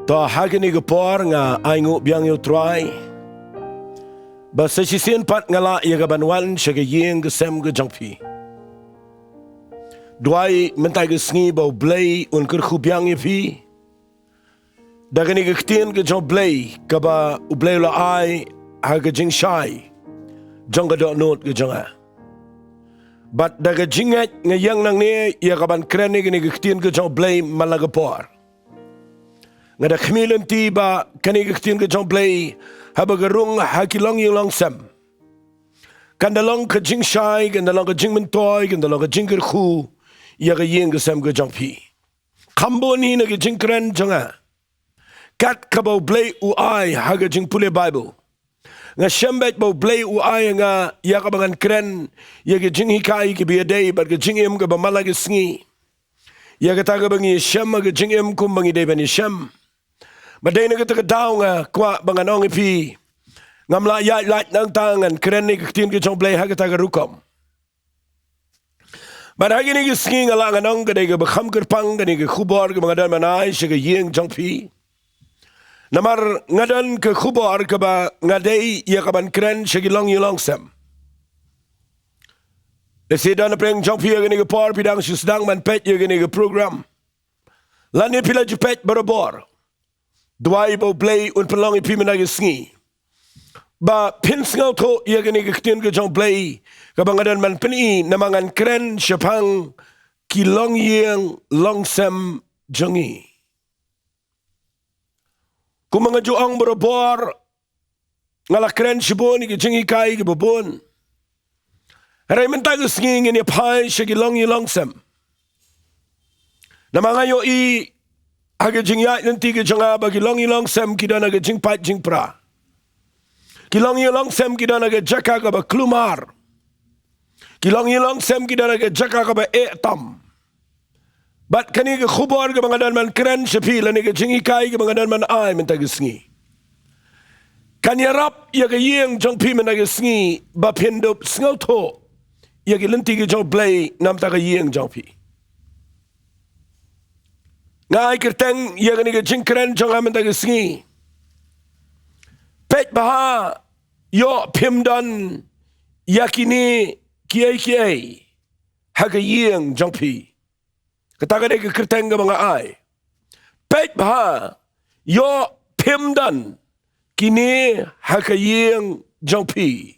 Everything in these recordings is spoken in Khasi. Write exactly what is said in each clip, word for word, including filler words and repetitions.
To ha kane ka por nga ainguh biang ïa u Trai ba sa shisien pat nga lah ïa ka ban wan sha ka ïing ka sem ka jong phi. Duwai mynta ka sngi ba U Blei un kyrkhu biang ïa phi da kane ka ktien ka jong U Blei kaba U Blei u la ai ha ka jingshai jong ka dohnud ka jong nga. Bad da ka jingngeit nga ïeng nangne ïa ka ban kren ïa kane ka ktien ka jong U Blei man la ka por. Nga da khmih lynti ba kane ka ktien ka jong U Blei haba ka rung ha ki longïing longsem, kan da long ka jingshai, kan da long ka jingmyntoi, kan da long ka jingkyrkhu ïa ka ïing ka sem ka jong phi. Kham bun hi na ka jingkren jong nga kat kaba U Blei u ai ha ka jingpule Baibl. Nga shem beit ba U Blei u ai ïa nga ïa kaba ngan kren ïa ka jinghikai kaba ïadei bad ka jingim kaba man la ka sngi. Ïa kata kaba ngi shem ha ka jingim kumba ngi dei ban ïa shem. Bad dei na kata ka daw nga kwah ba ngan ong ïa phi, ngam lah ïaid lait nangta, ngan kren ïa ka ktien ka jong U Blei ha kata ka rukom. Bad ha kane ka sngi nga lah ngan ong ka dei kaba kham kyrpang kane ka khubor kaba nga don ban ai sha ka ïing jong phi. Namar nga don ka khubor kaba nga dei ïa ka ban kren sha ki longïing longsem. Lehse don na pdeng jong phi ha kane ka por phi dang shu sdang ban peit ïa kane ka program, lane phi la ju peit barabor. Duwai ba U Blei un pynlong ïa phi mynta ka sngi ba phin sngewthuh ïa kane ka ktien ka jong U Blei kaba nga don ban pyni, namar ngan kren shaphang ki longïing longsem jong ngi. Kumba nga ju ong barabor, nga la kren shibun ïa ki jinghikai kiba bun. Hynrei mynta ka sngi ngin ïa phai sha ki longïing longsem. Namar nga ïohi ha ka jingïaid lynti ka jong nga ba ki longïing longsem ki don ha ka jingpait jingpra. Ki longïing longsem ki don ha ka jaka kaba kulmar. Ki longïing longsem ki don ha ka jaka kaba eh tam. Bad kane ka khubor kaba nga don ban kren sha phi lane ka jinghikai kaba nga don ban ai mynta ka sngi kan ïarap ïa ka ïing jong phi mynta ka sngi ba phin dup sngewthuh ïa ki lynti ka jong U Blei namar ka ïing jong phi. Nga ai kyrteng ïa kane ka jingkren jong nga mynta ka sngi, peit bha, ïoh phim don ïa kine kiei kiei ha ka ïing jong phi. Kata ka dei ka kyrteng kaba nga ai. Peit bha, ïoh phim don kine ha ka ïing jong phi.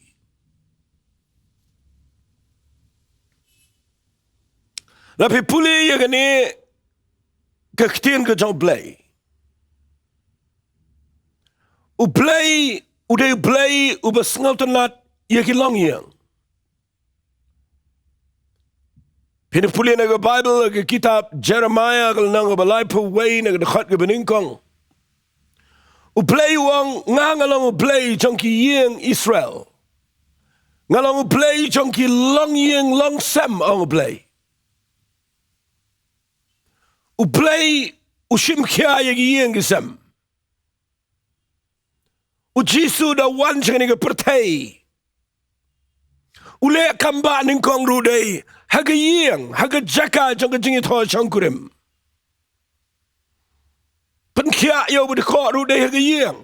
La phi pule ïa kane ka ktien ka jong U Blei, U Blei u dei U Blei uba sngewtynnat ïa ki longïing. Phin pule na ka Baibl, ka kitab Jeremaïah ka lynnong kaba laiphew wei na ka dkhot kaba nyngkong. U Blei u ong, nga nga long U Blei jong ki ïing Israel. Nga long U Blei jong ki longïing longsem, ong U Blei. U Blei u shim khia ïa ki ïing ki sem. U Jisu da wan sha kane ka pyrthei, u leh kam ba nyngkong ruh dei ha ka ïing, ha ka jaka jong ka jingïathoh shongkurim. Pynkhiah ïa u ba dei khuh ruh dei ha ka ïing.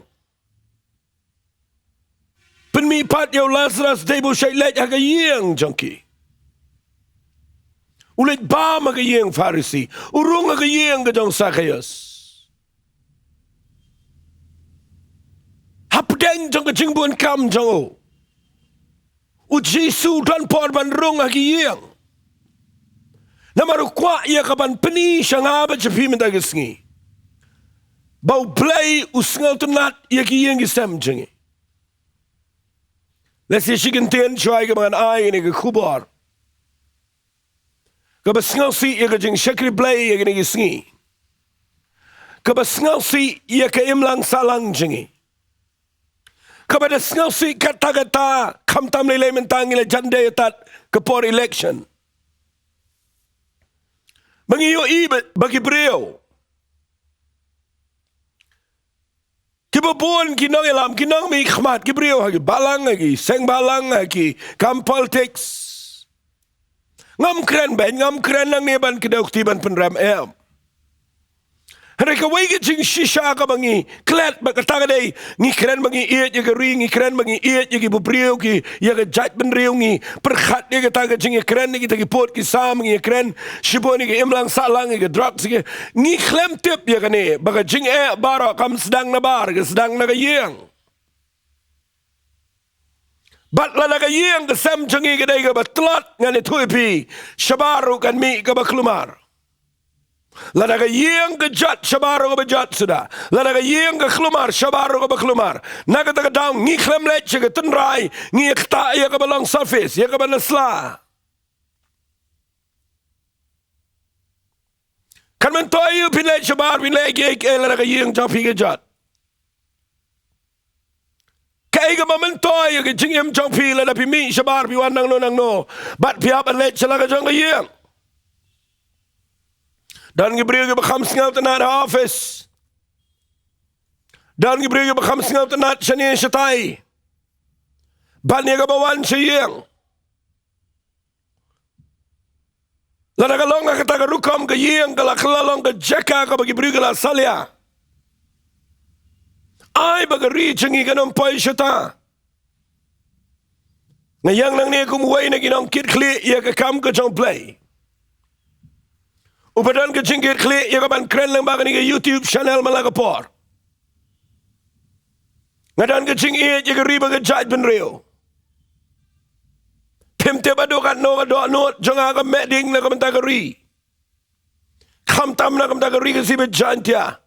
Pynmih pat ïa u Lazarus dei ba u shait leit ha ka ïing jong ki. U leit bam ha ka ïing Pharisi. U rung ha ka ïing ka jong Sakhaios. Hapdeng jong ka jingbun kam jong u, u Jisu u don por ban rung ha ki ïing. Namar u kwah ïa ka ban pyni sha nga bad sha phi mynta ka sngi ba U Blei u sngewtynnat ïa ki ïing ki sem jong ngi. Lehse shi kyntien shuwa ïa kaba ngan ai ïa kane ka khubor, kaba sngewsih ïa ka jingshakri Blei ïa kane ka sngi, kaba sngewsih ïa ka imlang sahlang jong ngi, kaba da sngewsih katta katta, khamtam lei lei mynta ngi la jan dei ïa tat ka por election. Ba ngi ïohi ba, ba ki briew kiba bun, ki nongïalam, ki nongmihkhmat, ki briew ha ki balang, ha ki seng balang, ha ki kam politics. Ngam kren beiñ, ngam kren nangne ban kdew kti ban pynrem, em. Hynrei kawei ka jingshisha kaba ngi klet bad kata ka dei, ngi kren ba ngi ïeit ïa ka ri, ngi kren ba ngi ïeit ïa ki bynriew, ki, ïa ka jaitbynriew, ngi pyrkhat ïa kata ka jingïakren ïa kita ki pud ki sam, ngi ïakren shibun ïa ka imlang sahlang, ïa ka drugs, ïa ka, ngi khlem tip ïa kane ba ka jingeh baroh kam sdang nabar, ka sdang na ka ïing. Bad lada ka ïing ka sem jong ngi ka dei kaba tlot, ngan ïathuh ïa phi, shabar ruh kan mih kaba khlumar. Lada ka ïing ka jot, shabar ruh kaba jot suda. Lada ka ïing ka khlumar, shabar ruh kaba khlumar. Na kata ka daw ngi khlem leit sha ka tynrai, ngi ïa ktah ïa kaba long surface, ïa kaba na sla. Kan myntoi ïa phi leit shabar, phi leit kiei kiei, lada ka ïing jong phi ka jot. Kaei kaba myntoi ïa ka jingim jong phi lada phi mih shabar, phi wan nangno nangno bad phi hap ban leit sha la ka jong ka ïing? Don ki briew kiba kham sngewtynnat ha office. Don ki briew kiba kham sngewtynnat shane shatai ban ïa kaba wan sha ïing. Lada ka long ha kata ka rukom, ka ïing ka la kylla long ka jaka kaba ki briew ki la salia. Ai ba ka ri jong ngi kan ym poi shata. Nga ïeng nangne kum uwei na ki nongkitkhlieh ïa ka kam ka jong U Blei, uba don ka jingkitkhlieh ïa kaban kren lyngba kane ka YouTube channel man la ka por. Nga don ka jingïeit ïa ka ri bad ka jaitbynriew. Phim tip haduh katno ka dohnud jong nga ka meh ding na ka bynta ka ri, khamtam na ka bynta ka ri Khasi bad Jaiñtia.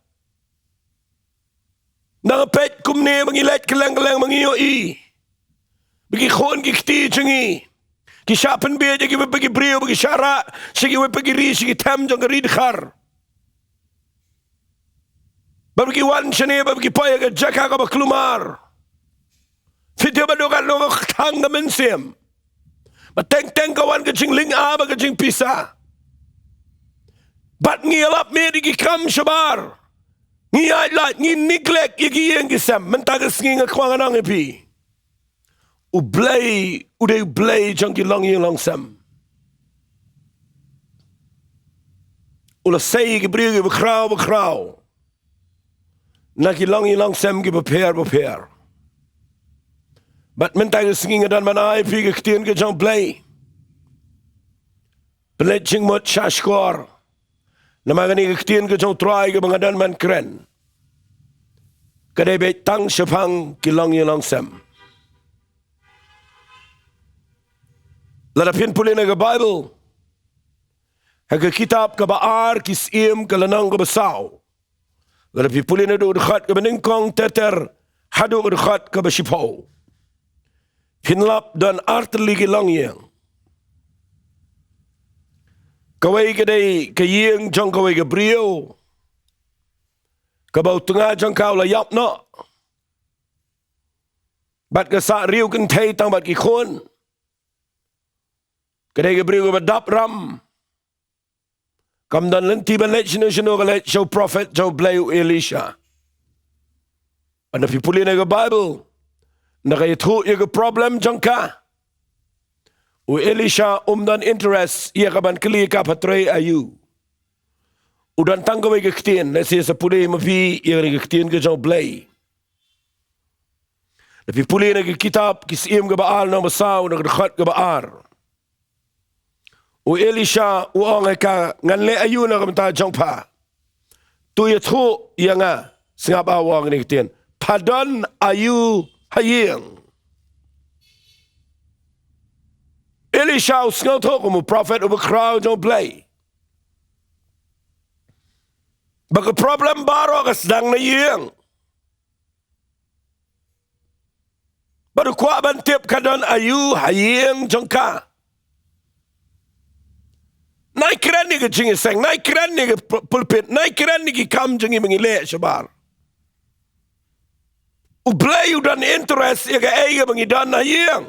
Nang peit kumne ba ngi leit kylleng kylleng ba ngi ïohi ba ki khun ki kti jong ngi ki shah pynbieit ïa kiwei pat ki briew, ba ki shah rah sha kiwei pat ki ri, sha ki them jong ka ri dkhar. Ba ki wan shane, ba ki poi ha ka jaka kaba khlumar. Phi tip haduh katno ka thang ka mynsiem. Ba teng teng ka wan ka jinglyngngoh bad ka jingpisa. Bad ngi ïalap miet ïa ki kam shabar. Ngi ïaid lait, ngi neglect ïa ki ïing ki sem. Mynta ka sngi nga kwah ngan ong ïa phi, U Blei u dei U Blei jong ki longïing longsem. U la sei ïa ki briew kiba khraw ba khraw na ki longïing longsem kiba pher ba pher. Bad mynta ka sngi nga don ban ai ïa phi ka ktien ka jong U Blei. Pynleit jingmut shah shkor. Namar kane ka ktien ka jong U Trai kaba nga don ban kren, ka dei beit tang shaphang ki longïing longsem. Lada phin pule na ka Baibl, ha ka kitab kaba ar Ki Syiem ka lynnong kaba saw, lada phi pule naduh ka dkhot kaba nyngkong ter ter haduh ka dkhot kaba shiphew, phin lap don artylli ki longïing. Kawei ka dei ka ïing jong kawei ka briew kaba u tnga jong ka u la ïap noh bad ka sah riew kynthei tang bad ki khun. Ka dei ka briew kaba dap ram. Kam don lynti ban leit shano shano, ka leit sha u prophet jong U Blei u Elisha. Lada phi pule na ka Baibl, na ka ïathuh ïa ka problem jong ka, u Elisha um don interest ïa ka ban kylli ïa ka pha trei aïu. U don tang kawei ka ktien, lehse sa pule ma phi ïa ka ktien ka jong U Blei. Lada phi pule na ka kitab Ki Syiem kaba ar lynnong ba saw na ka dkhot kaba ar, u Elisha u ong ha ka, ngan leh aïu na ka bynta jong pha? To ïathuh ïa nga. Sngap, u ong kane ka ktien, pha don aïu ha ïing? Elisha u sngewthuh kum u prophet uba khraw jong U Blei ba ka problem baroh ka sdang na ïing. Bad u kwah ban tip ka don aïu ha ïing jong ka. Nai kren ïa ka jingïaseng, nai kren ïa ka pul-, pulpit, nai kren ïa ki kam jong ngi ba ngi leh shabar. U Blei u don interest ïa kaei kaba ngi don ha ïing.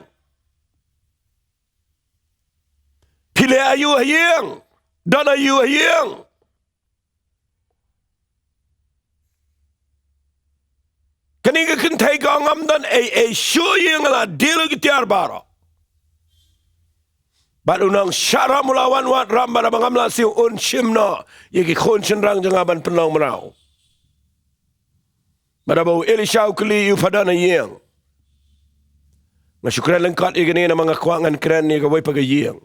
Phi leh aïu ha ïing? Don aïu ha ïing? Kane ka kynthei ka ong, ngam don ei ei, shu ïa nga la dei lut ki tiar baroh. Bad u nongshah ram u la wan wad ram, bad haba ngam lah siew un shim noh ïa ki khun shynrang jong nga ban pynlong mraw. Bad haba u Elisha u kylli ïa u, pha don ha ïing? Nga shu kren lyngkot ïa kane namar nga kwah ngan kren ïa kawei pat ka ïing.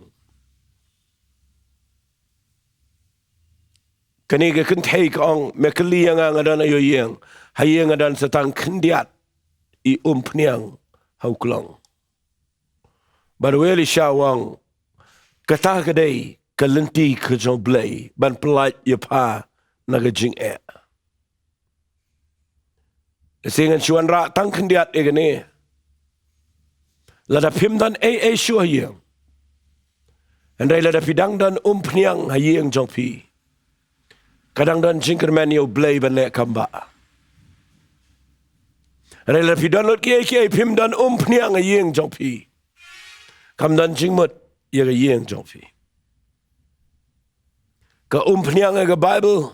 Kane ka kynthei ka ong, me kylli ïa nga, nga don ha ïing. Ha ïing nga don sa tang khyndiat i umphniang ha u klong. Bad u Elisha u ong, kata ka dei ka lynti ka jong U Blei ban pyllait ïa pha na ka jingeh. Te ngan shu wanrah tang khyndiat ïa kane. Lada phim don ei ei shuh ha ïing, hynrei lada phi dang don umphniang ha ïing jong phi, ka dang don jingkyrmen ïa U Blei ban leh kam bah. Hynrei lada phi don lut kiei kiei, phim don umphniang ha ïing jong phi, kam don jingmut ïa ka ïing jong phi. Ka umphniang ha ka Baibl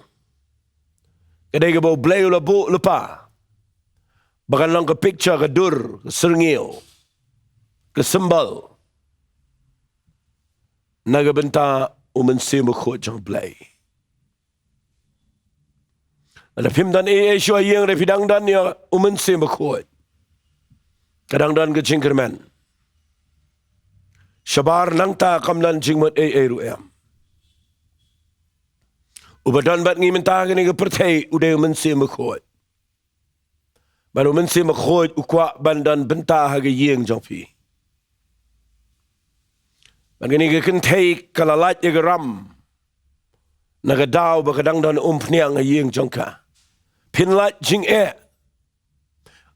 ka dei kaba U Blei u la buh lypa ba kan long ka picture, ka dur, ka syrngiew, ka symbol na ka bynta U Mynsiem Bakhuid jong U Blei. Lada phim don ei ei shuh ha ïing, hynrei phi dang don ïa U Mynsiem Bakhuid, ka dang don ka jingkyrmen. Shabar nangta kam don jingmut ei ei ruh em. Uba don bad ngi mynta ha kane ka pyrthei u dei U Mynsiem Bakhuid. Bad U Mynsiem Bakhuid u kwah ban don bynta ha ka ïing jong phi. Bad kane ka kynthei ka la lait ïa ka ram na ka daw ba ka dang don umphniang ha ïing jong ka. Phin lait jingeh.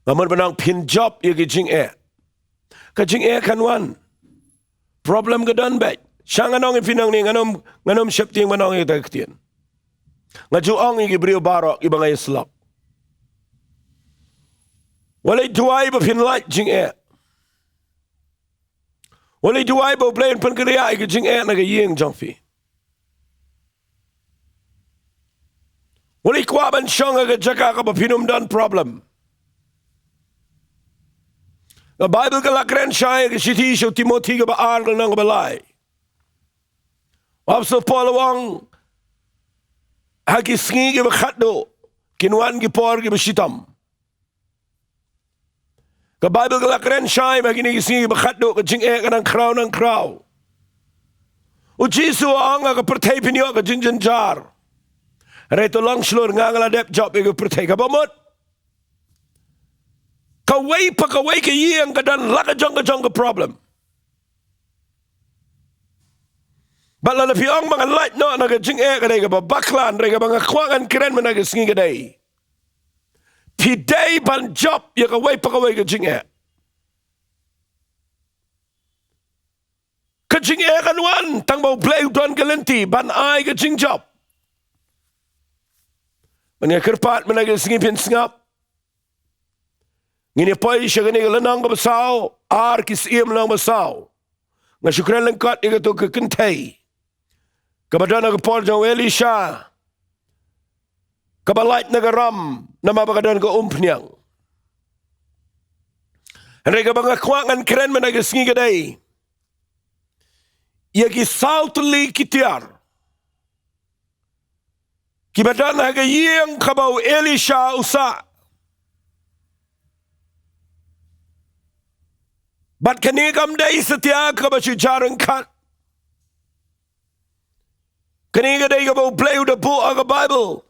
Nga mut ban ong phin jop ïa ka jingeh. Ka jingeh kan wan. Problem ka don beit. Sha ngan ong ïa phi nangne, ngan ym, ngan ym sheptieng ban ong ïa kata ka ktien. Nga ju ong ïa ki briew baroh kiba nga ïasyllok, wat leit duwai ba phin lait jingeh. Wat leit duwai ba U Blei un pynkynriah ïa ka jingeh na ka ïing jong phi. Wat leit kwah ban shong ha ka jaka kaba phin ym don problem. Ka Baibl ka la kren shai ha ka shithi sha u Timothi kaba ar, ka lynnong kaba lai. U Apostol Paul u ong, ha ki sngi kiba khatduh kin wan ki por kiba shitom. Ka Baibl ka la kren shai ba ha kine ki sngi kiba khatduh ka jingeh ka nang khraw nang khraw. U Jisu u ong, ha ka pyrthei phin ïoh ka jingjynjar. Hynrei to long shlur, nga nga la dep jop ïa ka pyrthei. Kaba mut, kawei pa kawei ka ïing ka don la ka jong ka jong ka problem. Bad lada phi ong ba ngan lait noh na ka jingeh, ka dei kaba bakla, hynrei kaba nga kwah ngan kren mynta ka sngi ka dei, phi dei ban jop ïa kawei pa kawei ka jingeh. Ka jingeh kan wan, tang ba U Blei u don ka lynti ban ai ka jingjop. Mynta nga kyrpad mynta ka sngi phin sngap. Ngin ïa poi sha kane ka lynnong kaba saw, ar Ki Syiem lynnong ba saw. Nga shu kren lyngkot ïa kato ka kynthei kaba don ha ka por jong u Elisha, kaba lait na ka ram namar ba ka don ka umphniang. Hynrei kaba nga kwah ngan kren mynta ka sngi ka dei ïa ki saw tylli ki tiar kiba don ha ka ïing kaba u Elisha u sah. Bad kane kam dei satia kaba shu jar ryngkat. Kane ka dei kaba U Blei u da buh ha ka Baibl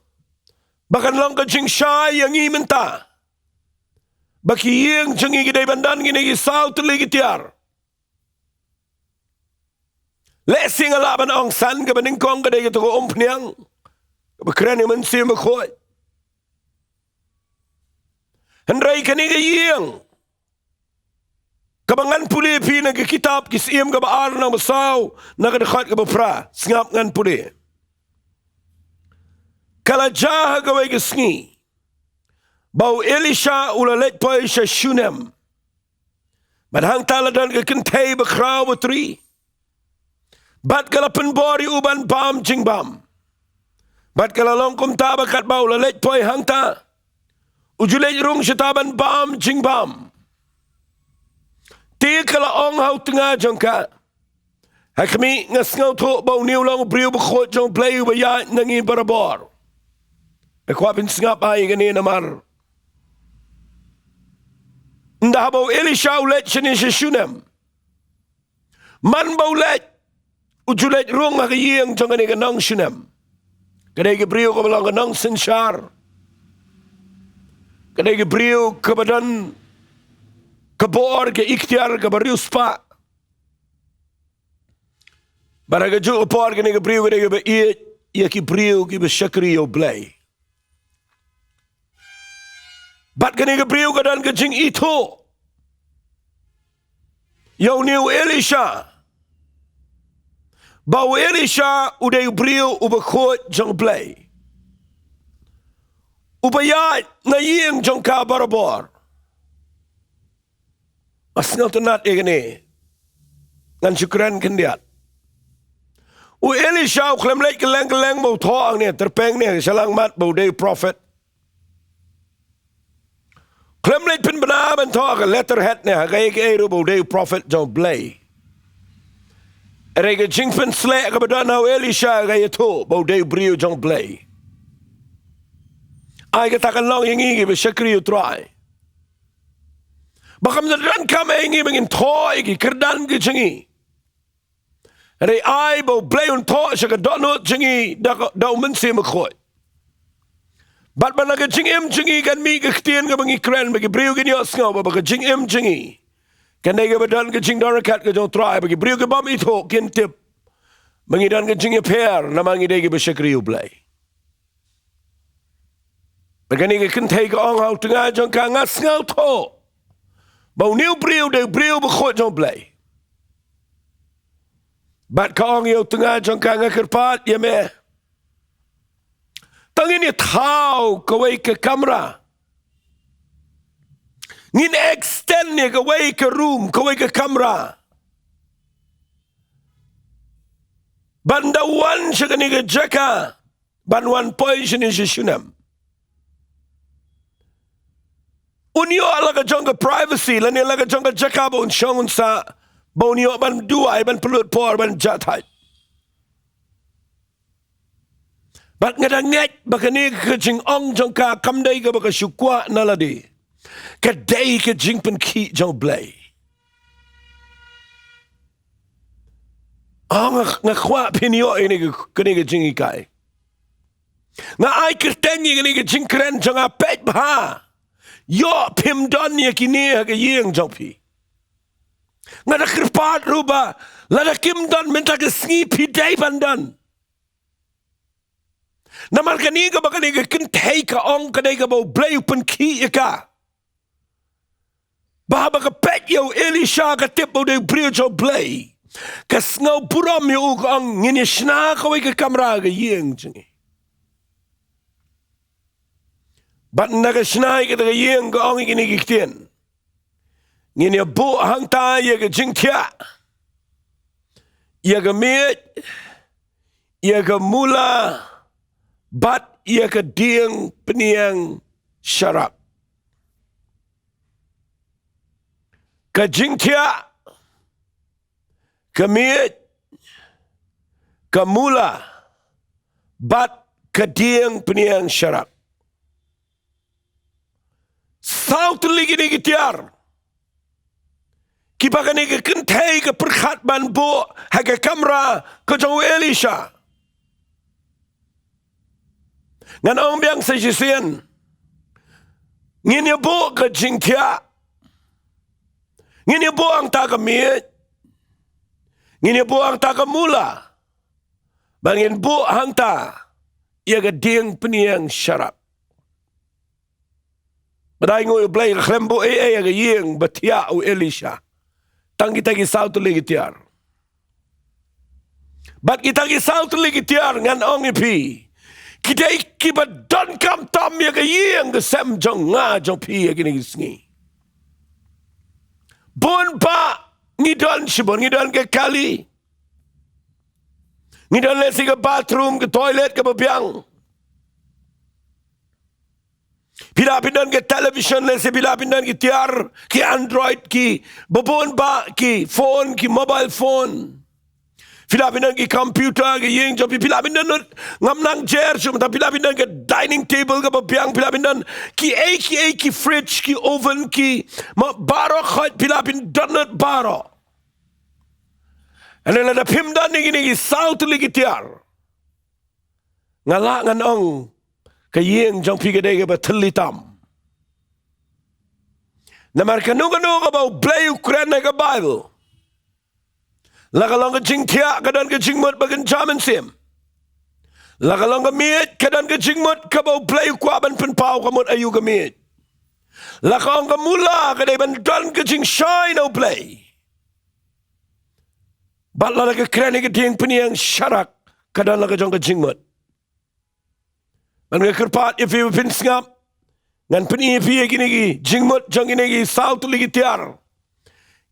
ba kan long ka jingshai ïa ngi mynta, ba ki ïing jong ngi ki dei ban don kine ki saw tylli ki tiar. Lehse nga lah ban ong san kaba nyngkong ka dei kato ka umphniang kaba kren ïa u Mynsiem Bakhuid. Hynrei kane ka ïing kaba ngan pule ïa phi na ka kitab Ki Syiem kaba ar, lynnong ba saw, na ka dkhot kaba phra, sngap ngan pule. Ka la jia ha kawei ka sngi ba u Elisha u la leit poi sha Shunem. Bad hangta la don ka kynthei bakhraw batri. Bad ka la pynbor ïa u ban bam jingbam. Bad ka la long kumta ba katba u la leit poi hangta, u ju leit rung shata ban bam jingbam. Te ka la ong ha u tnga jong ka, Ha khmih, nga sngewthuh ba une u long u briew bakhuid jong U Blei uba ïaid na ngi barabor. Nga kwah phin sngap ïa kane namar ynda haba u Elisha u leit shane sha Shunem, man ba u leit, u ju leit rung ha ka ïing jong kane ka nong Shunem. Ka dei ka briew kaba long ka nongsynshar. Ka dei ka briew kaba don ka bor, ka iktiar kaba riewspah. Bad ha kajuh ka por kane ka briew ka dei kaba ïeit ïa ki briew kiba shakri ïa U Blei. Bad kane ka briew ka don ka jingithuh ïa une u Elisha, ba u Elisha u dei u briew uba khuid jong U Blei, uba ïaid na ïing jong ka barabor. Nga sngewtynnat ïa kane. Ngan shu kren khyndiat. U Elisha u khlem leit kylleng kylleng ba u thoh hangne, tyrpeng ne, sha lang mat ba u dei u prophet. Khlem leit pynbna ban thoh ha ka letterhead ne ha kaei kaei ruh ba u dei u prophet jong U Blei. Hynrei ka jingpynsleh kaba don ha u Elisha ka ïathuh ba u dei u briew jong U Blei. Ai kata kan long ïa ngi kiba shakri U Trai. Ba kam da donkam ïa ngi ba ngin thoh ïa ki kyrdan ki jong ngi. Hynrei ai ba U Blei un thoh sha ka dohnud jong ngi da ka, da U Mynsiem Bakhuid. Bad ba na ka jingim jong ngi kan mih ka ktien kaba ngi kren ba ki briew kin ïohsngew ba, ba ka jingim jong ngi kan dei kaba don ka jingdon ryngkat ka jong U Trai, ba ki briew ki bym ithuh kin tip ba ngi don ka jingïapher namar ngi dei kiba shakri U Blei. Bad kane ka kynthei ka ong ha u tnga jong ka, nga sngewthuh ba une u briew u dei u briew bakhuid jong U Blei. Bad ka ong ïa u tnga jong ka, nga kyrpad ïa me, to ngin ïa thaw kawei ka kamra. Ngin extend ïa kawei ka room, kawei ka kamra. Ban da wan sha kane ka jaka, ban wan poi shane sha Shunem. Un ïoh la ka jong ka privacy, lane la ka jong ka jaka ba un shong un sah, ba un ïoh ban duwai, ban pynlut por, ban jah thait. Bad nga da ngeit ba kane ka jingong jong ka kam dei kaba ka shu kwah na lade. Ka dei ka jingpynkhih jong U Blei. Oh, nga, nga kwah phin ïoh ïa kane ka, kane ka jinghikai. Nga ai kyrteng ïa kane ka jingkren jong nga, peit bha. Ïoh phim don ïa kine ha ka ïing jong phi. Nga da kyrpad ruh ba lada kim don mynta ka sngi, phi dei ban don. Namar kane kaba kane ka kynthei ka ong ka dei kaba U Blei u pynkhih ïa ka. Ba haba ka peit ïa u Elisha ka tip ba u dei u briew jong U Blei. Ka sngew burom ïa u, ka ong, ngin ïa shna kawei ka kamra ha ka ïing jong ngi. Bad ynda ka shna ïa kata ka ïing ka ong ïa kine ki ktien. Ngin ïa buh hangta ïa ka jingthiah, ïa ka miej, ïa ka mula, bad ïa ka dieng pynïeng sharak. Ka jingthiah, ka miej, ka mula, bad ka dieng pynïeng sharak. Saw tylli kine ki tiar kiba kane ka kynthei ka pyrkhat ban buh ha ka kamra ka jong u Elisha. Ngan ong biang sa shisien. Ngin ïa buh ka jingthiah. Ngin ïa buh hangta ka miej. Ngin ïa buh hangta ka mula. Bad ngin buh hangta ïa ka dieng pynïeng sharak. Bad ai nguh ïa U Blei, ka khlem buh ei ei ha ka ïing ba thiah u Elisha. Tang kita ki saw tylli ki tiar. Bad kita ki saw tylli ki tiar ngan ong ïa phi, ki dei kiba donkam tam ïa ka ïing ka sem jong nga jong phi ïa kine ki sngi. Bun ba ngi don shibun, ngi don ka kali. Ngi don lehse ka bathroom, ka toilet kaba biang. Phi lah phin don ka television, lehse phi lah phin don ki tiar, ki Android, kiba bun ba, ki phone, ki mobile phone. Phi lah phin don ki computer ha ka ïing jong phi, phi lah phin don lut, ngam nang jer shuh, mynta phi lah phin don ka dining table kaba biang, phi lah phin don kiei kiei, ki fridge, ki oven, ki, ma, baroh khoit phi lah phin don lut baroh. Hynrei lada phim don ïa kine ki saw tylli ki tiar, nga lah ngan ong, ka ïing jong phi ka dei kaba thylli tam. Namar kano kano kaba U Blei u kren ha ka Baibl, la ka long ka jingthiah, ka don ka jingmut ba kynja mynsiem. La ka long ka miej, ka don ka jingmut kaba U Blei u kwah ban pynpaw, ka mut aïu ka miej. La ka ong ka mula, ka dei ban don ka jingshai na U Blei. Bad lada ka kren ïa ka dieng pynïeng sharak, ka don la ka jong ka jingmut. Bad nga kyrpad ïa phi ba phin sngap, ngan pyni ïa phi ïa kine ki jingmut jong kine ki saw tylli ki tiar,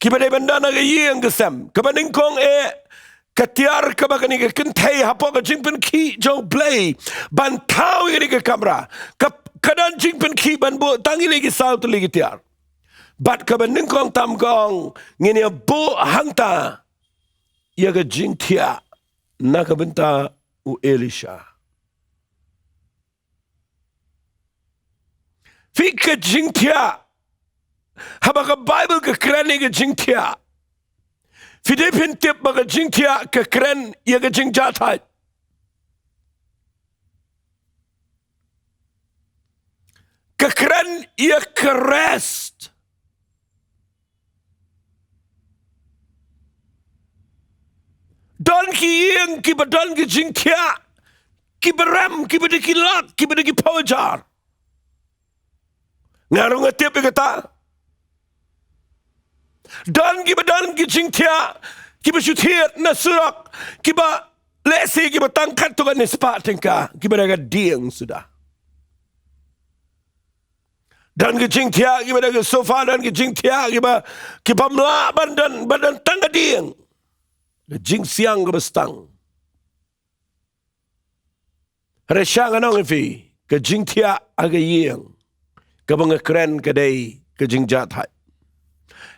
kiba dei ban don ha ka ïing ka sem. Kaba nyngkong eh, ka tiar kaba kane ka kynthei hapoh ka jingpynkhih jong U Blei ban thaw ïa kane ka kamra, ka, ka don jingpynkhih ban buh tang kine ki saw tylli ki tiar. Bad kaba nyngkong tam ka ong, ngin ïa buh hangta ïa ka jingthiah na ka bynta u Elisha. Phi, ka jingthiah, haba ka Baibl ka kren ïa ka jingthiah, phi dei phin tip ba ka jingthiah ka kren ïa ka jingjahthait. Ka kren ïa ka rest. Don ki ïing kiba don ki jingthiah, kiba rem, kiba dei ki lak, kiba dei ki phew hajar. Nga ruh nga tip ïa kata. Don kiba don ki jingthiah, kiba shu thied na surok, kiba lehse kiba tang katto katne spah tyngka, kiba da ka dieng suda. Don ki jingthiah kiba da ka sofa, don ki jingthiah kiba, ki bym lah ban don, ban don tang ka dieng. Ka jingsiang kaba stang. Hynrei sha ngan ong ïa phi, ka jingthiah ha ka ïing kaba nga kren ka dei ka jingjahthait.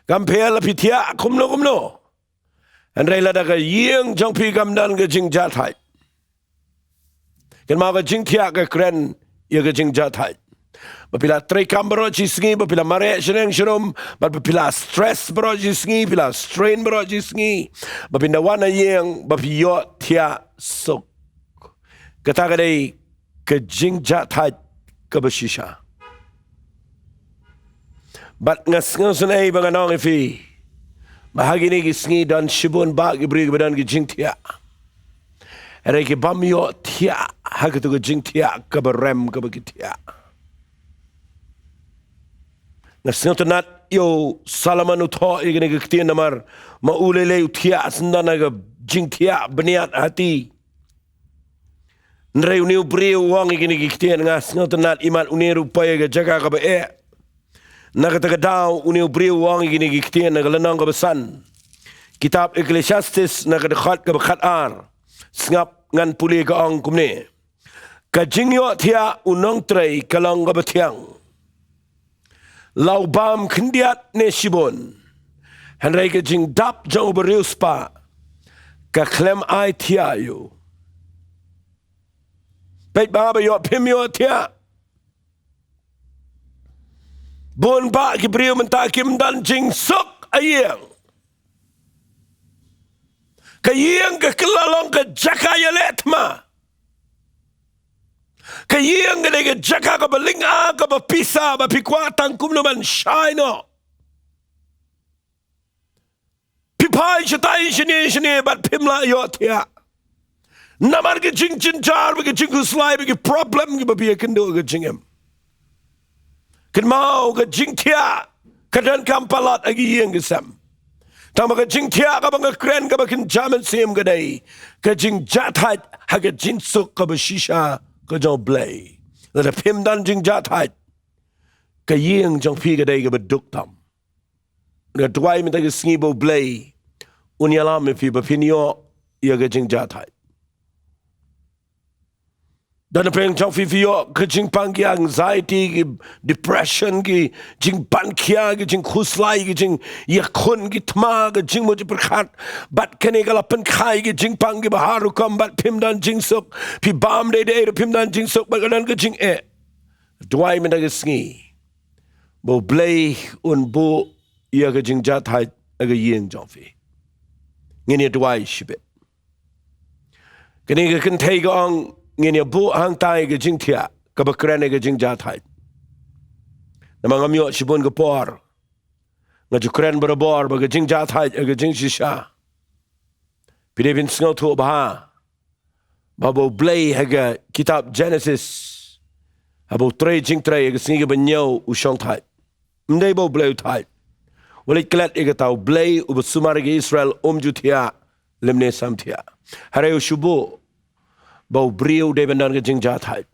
Kam pher la phi thiah kumno kumno, hynrei lada ka ïing jong phi kam don ka jingjahthait, kynmaw ka jingthiah ka kren ïa ka jingjahthait. Ba phi la trei kam baroh shi sngi, ba phi la mareh shaneng sharum, ba phi la stress baroh shi sngi, phi la strain baroh shi sngi, ba phin da wan ha ïing ba phi ïohthiah suk. Kata ka dei ka jingjahthait kaba shisha. Bad nga sngewsynei ba ngan ong ïa phi ba ha kine ki sngi don shibun bah ki briew kiba don ki jingthiah, hynrei ki bym ïohthiah ha katu ka jingthiah kaba rem kaba ki thiah. Nga sngewtynnat ïa u Solomon u thoh ïa kane ka ktien namar ma u lei lei u thiah syndon ha ka jingthiah bniat hati. Hynrei une u briew u ong ïa kine ki ktien, nga sngewtynnat imat une ruh u poi ha ka jaka kaba eh. Na kata ka daw une u briew u ong ïa kine ki ktien, na ka lynnong kaba san, kitab Ecclesiastes, na ka dkhot kaba khatar. Sngap, ngan pule, ka ong kumne: Ka jingïohthiah u nongtrei ka long kaba thiang. La u bam khyndiat ne shibun, hynrei ka jingdap jong u bariewspah ka khlem ai thiah ïa u. Peit ba, ba ïoh phim ïohthiah. Bun bah ki briew mynta kim don jingsuk ha ïing. Ka ïing ka kylla long ka jaka ïaleh thma. Ka ïing ka dei ka jaka kaba lynga, kaba pisa, ba phi kwah tang kumno ban shai noh. Phi phai shatai shane shane bad phim lah ïohthiah. Namar ka jingjynjar bad ka jingkhuslai bad ki problem kiba phi ïakynduh ha ka jingim. Kynmaw, ka jingthiah ka donkam palat ha ka ïing ka sem. Tangba ka jingthiah kaba nga kren kaba kynja mynsiem ka dei ka jingjahthait ha ka jingsuk kaba shisha ka jong U Blei. Lada phim don jingjahthait, ka ïing jong phi ka dei kaba duk tam. Nga duwai mynta ka sngi ba U Blei un ïalam ïa phi ba phin ïoh ïa ka jingjahthait. Don na pdeng jong phi phi ïoh ka jingpang ki anxiety, ki depression, ki jingpang khia, ki jingkhuslai, ki jingïakhun, ki thma, ki jingmut jingpyrkhat. Bad kane ka la pynkhie ki jingpang kiba har rukom, bad phim don jingsuk. Phi bam dei dei ruh phim don jingsuk, bad ka don ka jingeh. Duwai mynta ka sngi ba U Blei un buh ïa ka jingjahthait ha ka ïing jong phi. Ngin ïa duwai shibit. Kane ka kynthei ka ong, ngin ïa buh hangtai ka jingthiah kaba kren ïa ka jingjahthait. Namar ngam ïoh shibun ka por. Nga ju kren barabor ba ka jingjahthait ïa ka jingshisha. Phi dei phin sngewthuh bha ba U Blei ha ka kitab Genesis, haba u trei jingtrei, ha ka sngi kaba hynñiew u shongthait. Ym dei ba U Blei u thait. Wat leit klet ïa kata, U Blei uba sumar ïa ki Israel um ju thiah lymne sam thiah. Hynrei u shu buh ba u briew u dei ban don ka jingjahthait.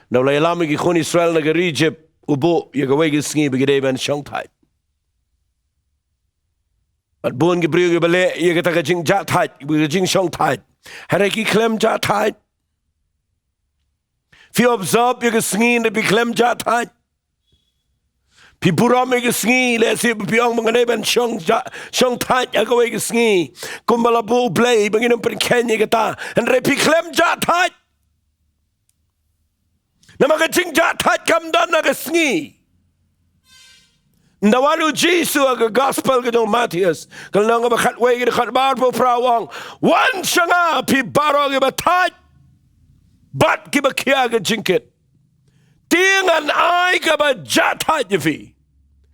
Haba u la ïalam ïa ki khun Israel na ka ri Ijipt, u buh ïa kawei ka sngi ba ki dei ban shongthait. Bad bun ki briew kiba leh ïa kata ka jingjahthait, ka jingshongthait, hynrei ki khlem jahthait. Phi observe ïa ka sngi, hynrei phi khlem jahthait. Phi burom ïa ka sngi, lehse ba phi ong ba nga dei ban shong ja-, shongthait ha kawei ka sngi, kumba la buh U Blei ba ngin ym pynkheiñ ïa kata, hynrei phi khlem jahthait. Namar ka jingjahthait kam don ha ka sngi. Ynda wan U Jisu ha ka gospel ka jong u Mathaios, ka lynnong kaba khatwei, ka dkhot ba arphew phra, u ong, wan sha nga phi baroh kiba thait bad kiba khia ka jingkit, te ngan ai kaba jahthait ïa phi.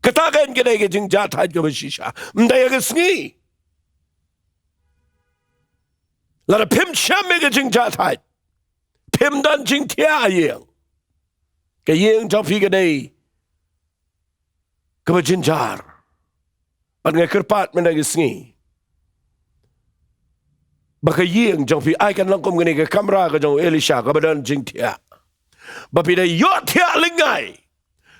Kata ka dei ka jingjahthait kaba shisha. Ym dei ha ka sngi. Lada phim shem ïa ka jingjahthait, phim don jingthiah ha ïing. Ka ïing jong phi ka dei kaba jynjar. Bad nga kyrpad mynta ka sngi ba ka ïing jong phi ai kan long kum kane ka kamra ka jong u Elisha kaba don jingthiah. Ba phi da ïoh thiah lyngngai.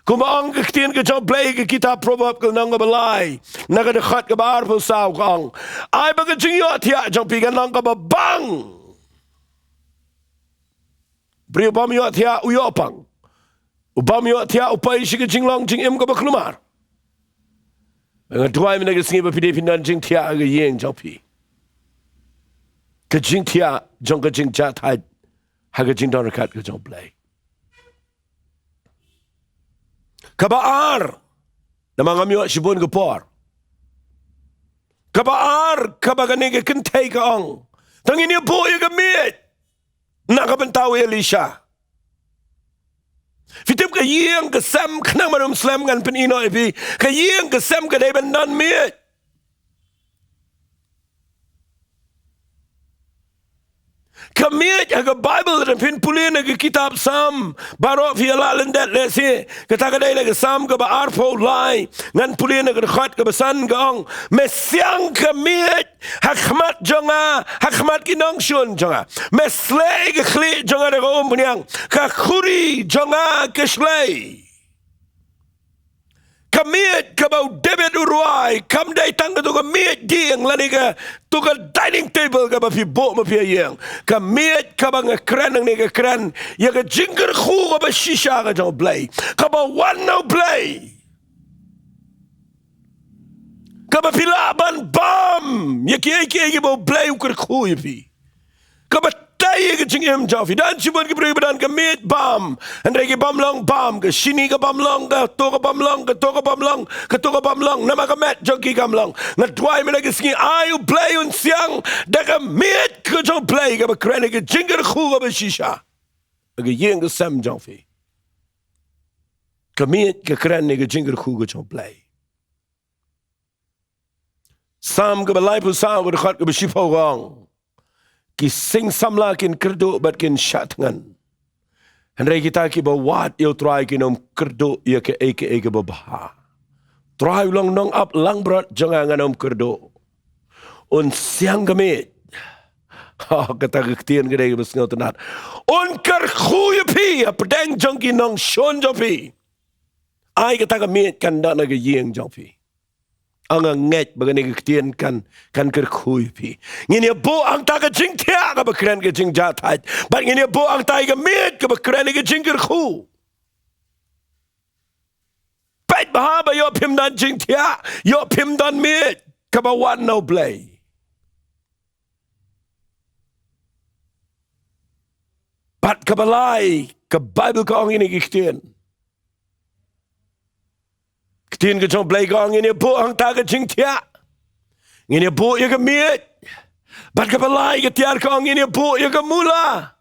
Kumba ong ka ktien ka jong U Blei ha ka kitab Proverb ka lynnong kaba lai, na ka dkhot kaba arphew saw, ka ong, ai ba ka jingïohthiah jong phi kan long kaba bang. Briew bym ïohthiah u ïoh pang. U bym ïohthiah u poi sha ka jinglong jingim kaba khlumar. Nga duwai mynta ka sngi ba phi dei phin don jingthiah ha ka ïing jong phi. Ka jingthiah jong ka jingjahthait ha ka jingdon ryngkat ka jong U Blei. Kaba ar, namar ngam ïoh shibun ka por. Kaba ar, kaba kane ka kynthei ka ong, to ngin ïa buh ïa ka miej na ka bynta u Elisha. Phi tip, ka ïing ka sem, khnang ban ym slem ngan pyni noh ïa phi, ka ïing ka sem ka dei ban don miej. Ka miej ha ka Baibl, lada phin pule na ka kitab Salm, baroh phi ïa lah lyndet lehse, kata ka dei na ka Salm kaba arphew lai, ngan pule na ka dkhot kaba san, ka ong, me siang ka miej ha khmat jong nga, ha khmat ki nongshun jong nga. Me sleh ka khlieh jong nga da ka umphniang, ka khuri jong nga ka shlei. Ka miej kaba u David u rwai kam dei tang kato ka miej dieng lane kato ka dining table kaba phi buh ma phi ha ïing. Ka miej kaba nga kren hangne ka kren ïa ka jingkyrkhu kaba shisha ka jong U Blei, kaba wan na U Blei, kaba phi lah ban bam ïa kiei kiei kiba U Blei u kyrkhu ïa phi. Kaba tei ïa ka jingim jong phi. Don shibun ki briew ba don ka miej bam, hynrei ki bym long bam. Ka shini ka bym long, kato ka bym long, kato ka bym long, kato ka bym long, namar ka met jong ki kam long. Nga duwai mynta ka sngi, ai U Blei un siang da ka miej ka jong U Blei kaba kren ïa ka jingkyrkhu kaba shisha ha ka ïing ka sem jong phi. Ka miej ka kren ïa ka jingkyrkhu ka jong U Blei. Salm kaba laiphew saw, ka dkhot kaba shiphew, ka ong, ki sing samla kin kyrduh bad kin shah thngan, hynrei kita kiba wad ïa U Trai kin ym kyrduh ïa kaei kaei kaba bha. Trai u long nongap langbrot jong nga, ngan ym kyrduh. Un siang ka miej. Oh, kata ka ktien ka dei kaba sngewtynnat. Un kyrkhu ïa phi hapdeng jong ki nongshun jong phi. Ai kata ka miej kan don ha ka ïing jong phi. Ong nga ngeit ba kane ka ktien kan, kan kyrkhu ïa phi. Ngin ïa buh hangta ka jingthiah kaba kren ka jingjahthait. Bad ngin ïa buh hangta ïa ka miej kaba kren ïa ka jingkyrkhu. Peit bha ba ïoh phim don jingthiah, ïoh phim don miej kaba wan na U Blei. Bad kaba lai, ka Baibl ka ong ïa kine ki ktien. Ktien ka jong U Blei ka ong ngin ïa buh hangta ka jingthiah. Ngin ïa buh ïa ka miej. Bad kaba lai ka tiar ka ong ngin ïa buh ïa ka mula.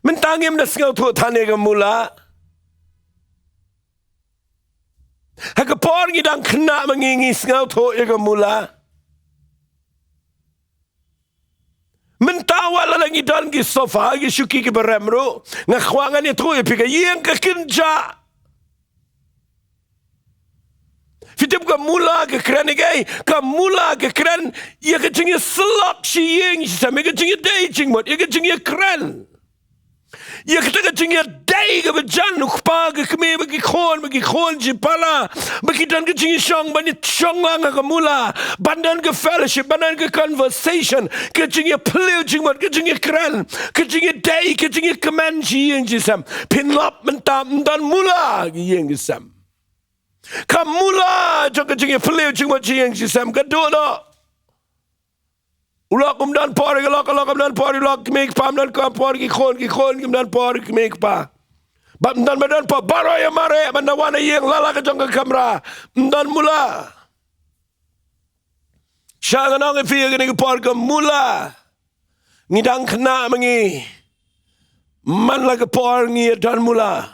Mynta ngim da sngewthuh than ïa ka mula. Ha ka por ngi dang khynnah ma ngi ngi sngewthuh ïa ka mula. Mynta wat la ngi don ki sofa, ki shuki kiba rem ruh, nga kwah ngan ïathuh ïa phi ka ïing ka kynjah. Phi tip ka mula ka kren ïa kaei? Ka mula ka kren ïa ka jingïasyllok shi ïing shi sem, ïa ka jingïadei jingmut, ïa ka jingïakren. Ïa kata ka jingïadei kaba jan u kpa ka kmie bad ki khun, bad ki khun jingpala, ba ki don ka jingïashong, ban ïashong lang ha ka mula, ban don ka fellowship, ban don ka conversation, ka jingïaphylliew jingmut, ka jingïakren, ka jingïadei, ka jingïakmen shi ïing shi sem. Pynlap mynta ym don mula ka ïing shi sem. Ka mula jong ka jingïaphylliew jingmut shi ïing shi sem ka duh noh. U lok um don por ïa ka lok, ka lok um don por ïa u lok, kmie kpa um don por ïa ki khun, ki khun kim don por ïa kmie kpa. Bad um don ba don por baroh ïa mareh ban da wan ha ïing, la la ka jong ka kamra. Um don mula. Sha ngan ong ïa phi ïa kane ka por ka mula. Ngi dang khynnah ma ngi. Man la ka por ngi ïa don mula.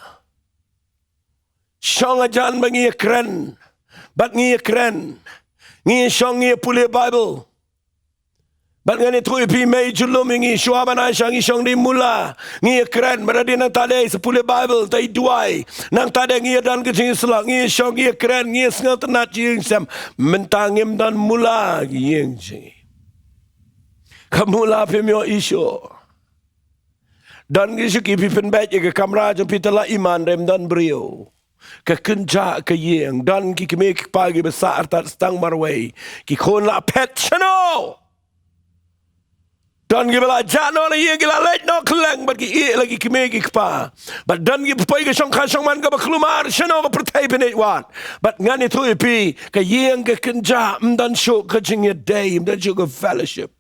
Shong hajan ba ngi ïakren. Bad ngi ïakren. Ngi shong ngi ïapule Baibl. Bad ngan ïathuh ïa phi, mei julum ïa ngi, shuwa ban ai sha ngi shong dei mula. Ngi ïakren, bad dei nangta dei sa pule Baibl, tai duwai. Nangta dei ngi ïadon ka jingïasyllok, ngi shong ngi ïakren, ngi ïasngewtynnat shi ïing shi sem. Mynta ngim don mula ki ïing jong ngi. Ka mula phim ïoh issue. Don ki shuki phi pynbeit ïa ka kamra jong phi te la iman, ym don briew. Ka kynjah ka ïing, don ki kmie ki kpa kiba sah artat stang marwei. Ki khun la phet shano. Don kiba la jah noh na ïing, ki la leit noh kylleng bad ki ïeh la ki kmie ki kpa. Bad don kiba poi ka shongkha shongman kaba kulmar shano ka pyrthei pynïaid wat. Bad ngan ïathuh ïa phi, ka ïing ka kynjah, ym don shuh ka jingïadei, ym don shuh ka fellowship.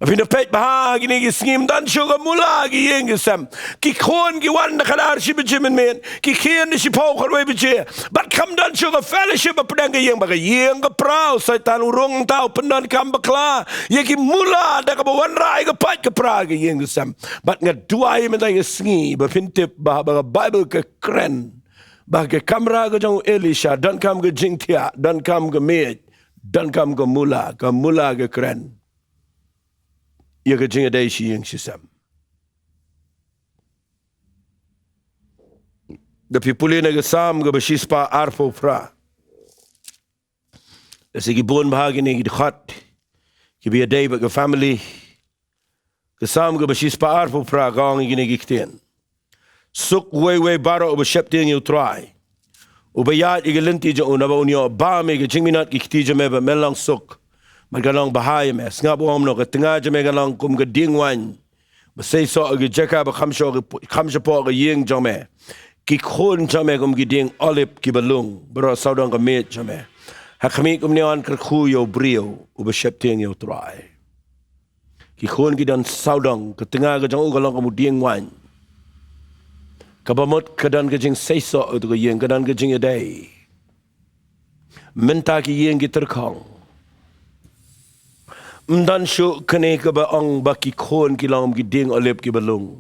Phin da peit bha kine ki sngi, ym don shuh ka mula ki ïing ki sem. Ki khun ki wan da ka ar shi baje mynmiet, ki khien da shiphew khatwei baje. Bad kam don shuh ka fellowship hapdeng ka ïing, ba ka ïing ka pra, u Soitan u rung, tang u pyndonkam bakla ïa ki mula da kaba wanrah ïa ka pait ka pra ka ïing ka sem. Bad nga duwai mynta ka sngi ba phin tip ba, ba ka Baibl ka kren ba ka kamra ka jong u Elisha donkam ka jingthiah, donkam ka miej, donkam ka mula, ka mula ka kren ïa ka jingïadei shi ïing shi sem. Da phi pule na ka Salm kaba shispah arphew phra. Lehse ki bun bha kine ki dkhot kiba ïadei bad ka family. Ka Salm kaba shispah arphew phra ka ong ïa kine ki ktien. Suk uwei uwei baroh uba sheptieng ïa u Trai, uba ïaid ïa ka lynti jong u, naba un ïoh bam ïa ka jingminot ki kti jong me, ba me long suk bad kan long bha ïa me. Sngap, u ong kumno: ka tnga jong me kan long kum ka dieng waiñ ba seisoh ha ka jaka ba kham shapoh, kham shapoh ka ïing jong me. Ki khun jong me kum ki dieng olib kiba lung baroh sawdong ka miej jong me. Ha khmih, kumne yn kyrkhu ïa u briew uba sheptieng ïa u Trai. Ki khun ki don sawdong, ka tnga ka jong u ka long kum u dieng waiñ. Kaba mut ka don ka jingseisoh uto ka ïing, ka don ka jingïadei. Mynta ki ïing ki tyrkhong. Ym don shuh kane kaba ong ba ki khun ki long ki dieng olib kiba lung.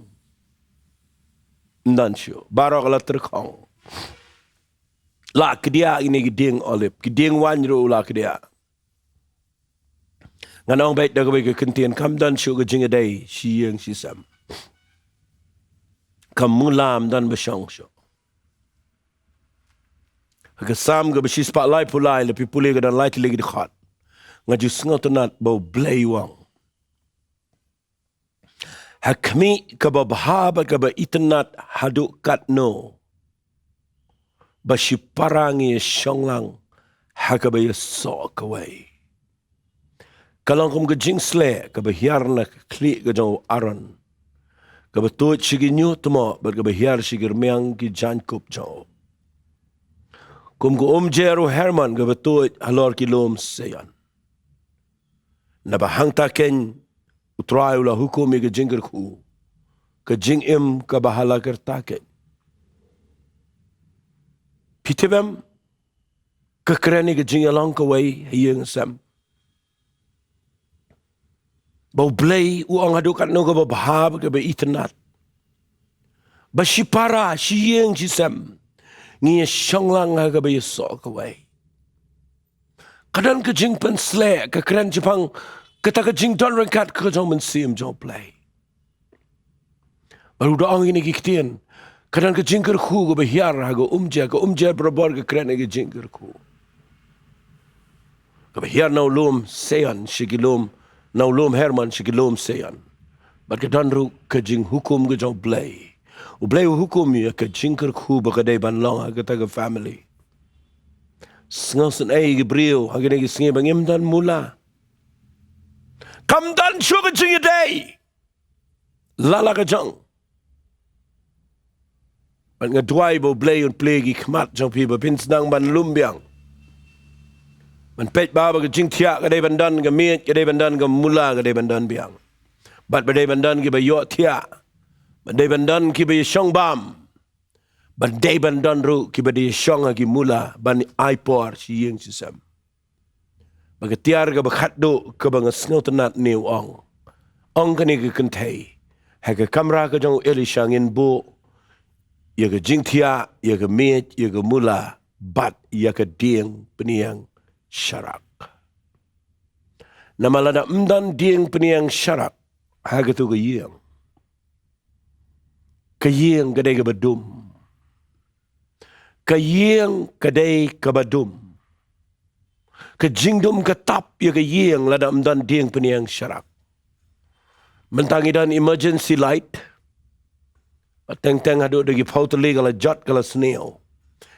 Ym don shuh. Baroh ka la tyrkhong. La kdiah kine ki dieng olib, ki dieng waiñ ruh la kdiah. Ngan ong beit da kawei ka kyntien, kam don shuh ka jingïadei shi ïing shi sem. Ka mula ym don ba shong shuh. Ha ka Salm kaba shispah laiphew lai, lada phi pule, ka don lai tylli ki dkhot. Nga ju sngewtynnat ba U Blei u ong, Ha khmih kaba bha bad kaba itynnad haduh katno ba shipara ngi ïa shong lang ha kaba ïasoh kawei. Ka long kum ka jingsleh kaba hiar na ka khlieh ka jong u Aaron, kaba tuid sha ki ñiuhtmoh bad kaba hiar sha ki rmiang ki jaiñkup jong u. Kum ka umjer u Hermon kaba tuid halor ki lum Sion. Naba hangta keiñ u Trai u la hukum ïa ka jingkyrkhu, ka jingim kaba ha la ka rta keiñ. Phi tip em, ka kren ïa ka jingïalong kawei ha ïing sem. Ba U Blei u ong haduh katno kaba bha bad kaba itynnad, ba shipara, shi ïing shi sem, ngi ïa shong lang ha kaba ïasoh kawei. Ka don ka jingpynsleh, ka kren shaphang kata ka jingdon ryngkat ka jong u Mynsiem jong U Blei. Bad u da ong ïa kine ki ktien, ka don ka jingkyrkhu kaba hiar ha ka umjer, ka umjer barabor ka kren ïa ka jingkyrkhu. Kaba hiar na u lum Sion sha ki lum, na u lum Hermon sha ki lum Sion. Bad ka don ruh ka jinghukum ka jong U Blei. U Blei u hukum ïa ka jingkyrkhu ba ka dei ban long ha kata ka family. Sngewsynei ïa ki briew ha kine ki sngi ba ngim don mula. Kam don shuh ka jingïadei la la ka jong. Bad nga duwai ba U Blei un plie ki khmat jong phi ba phin sdang ban lum biang, ban peit ba, ba ka jingthiah ka dei ban don, ka miej ka dei ban don, ka mula ka dei ban don biang. Bad ba dei ban don kiba ïohthiah, ba dei ban don kiba ïashong bam, ba dei ban don ruh kiba dei ïashong ha ki mula ban ai por shi ïing shi sem. Ba ka tiar kaba khatduh kaba nga sngewtynnad ne u ong, ong kane ka kynthei, ha ka kamra ka jong u Elisha ngin buh ïa ka jingthiah, ïa ka miej, ïa ka mula, bad ïa ka dieng pynïeng sharak. Namar lada ym don dieng pynïeng sharak ha katu ka ïing, ka ïing ka dei kaba dum. Ka ïing ka dei kaba dum. Ka jingdum ka tap ïa ka ïing lada ym don dieng pynïeng sharak. Mynta ngi don emergency light, ba teng teng haduh da ki phew tylli ka la jot ka la sniew.